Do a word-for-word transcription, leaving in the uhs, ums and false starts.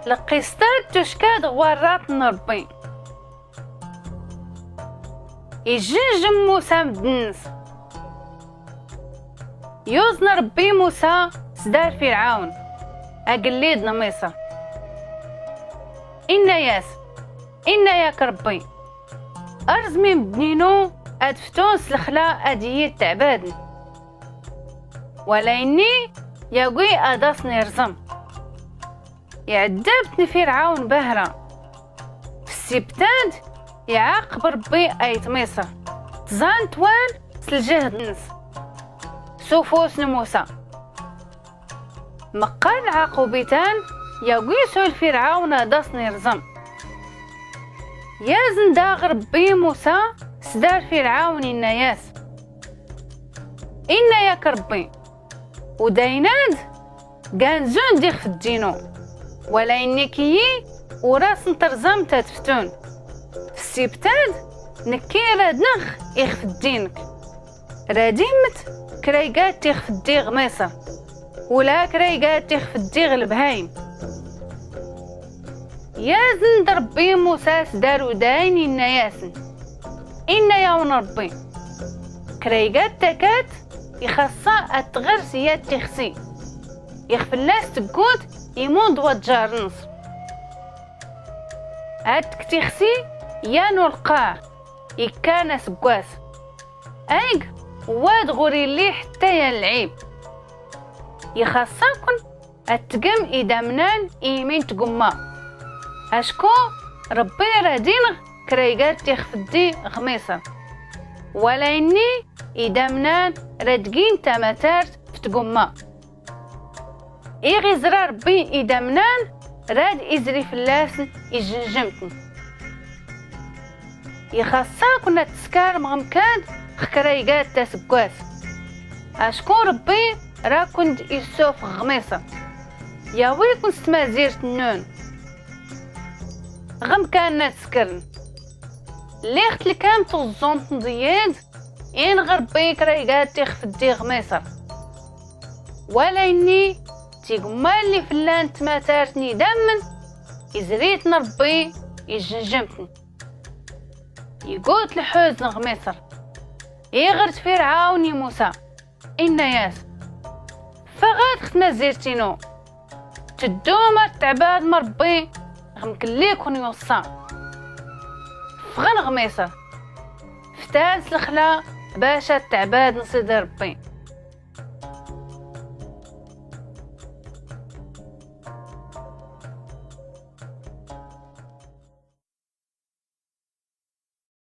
Lqisṭa tucka-d ɣ warraṭ n rbbi. Ijjnjm musa mddn-ns. Yuẓn rbbi musa s dar firɛawn, agllid n miṣr. Inna-yas, inna-yak rbbi, rẓm i mddn-inu ad ftun s lxla ad iyi-ttɛbadn. Wala inni yagi ad-asn-irẓm. Iɛddbtn firɛawn bahra. F ssibt-ad iɛaqb rbbi ayt miṣr, tẓan-t wan s ljhd-ns, s ufus n musa. Mqqar lɛaqub-itan yagi sul firɛawn ad-asn-irẓm. Yazn daɣ rbbi musa s dar firɛawn, inna-yas, inna-yak rbbi, udayn-ad ganzun-d ixfdd-inu, wala inni kiyyi ur-asn-trẓmt ad ftun. F ssibt-ad nkki rad nɣ ixfdd-ink. Rad immt kraygad tixfdd-i ɣ miṣr, ula kraygad tixfdd-i ɣ lbhaym. Yazn-d rbbi musa s dar udayn, inna-yasn, inna-yawn rbbi, kraygad takat ixaṣṣa ad-tɣrs yat tixsi, iɣ fllas tggut imun-d waǧǧar-ns. Ad-tg tixsi yan ulqaɛ ikkan asggwas, ayg wad ɣur-illi ḥtta yan lɛib. Ixaṣṣa-kwn ad-tgm idamnan i-yimi n tgumma, acku rbbi rad-inɣ kraygad tixfdd-i ɣ miṣr, wala inni idamnan rad-gin tamatart f tgumma. Iɣ iẓra rbbi idamnan rad-izri fllasn, ijjnjm-tn. Ixaṣṣa-kwn ad-tskarm ɣ mkan ɣ kraygad tasggwas, acku rbbi ra-kwn-d-issufɣ ɣ miṣr, yawi-kwn s tmazirt-nnun ɣ mkan ad-tskrn. Lliɣ tlkam tuẓẓumt mḍiyyed, inɣ rbbi kraygad tixfdd-i ɣ miṣr, wala inni tigumma lli fllan tmatart n idamn, izri-tn rbbi, ijjnjm-tn. Igut lḥuzn ɣ miṣr, iɣr-d firɛawn i musa, inna-yas, ffɣ-ad ɣ tmazirt-inu, tddum ad-tɛbadm rbbi ɣ mkn lli-kwn-yuṣṣa. Ffɣn ɣ miṣr, ftan s lxla bac ad-tɛbadn sidi rbbi.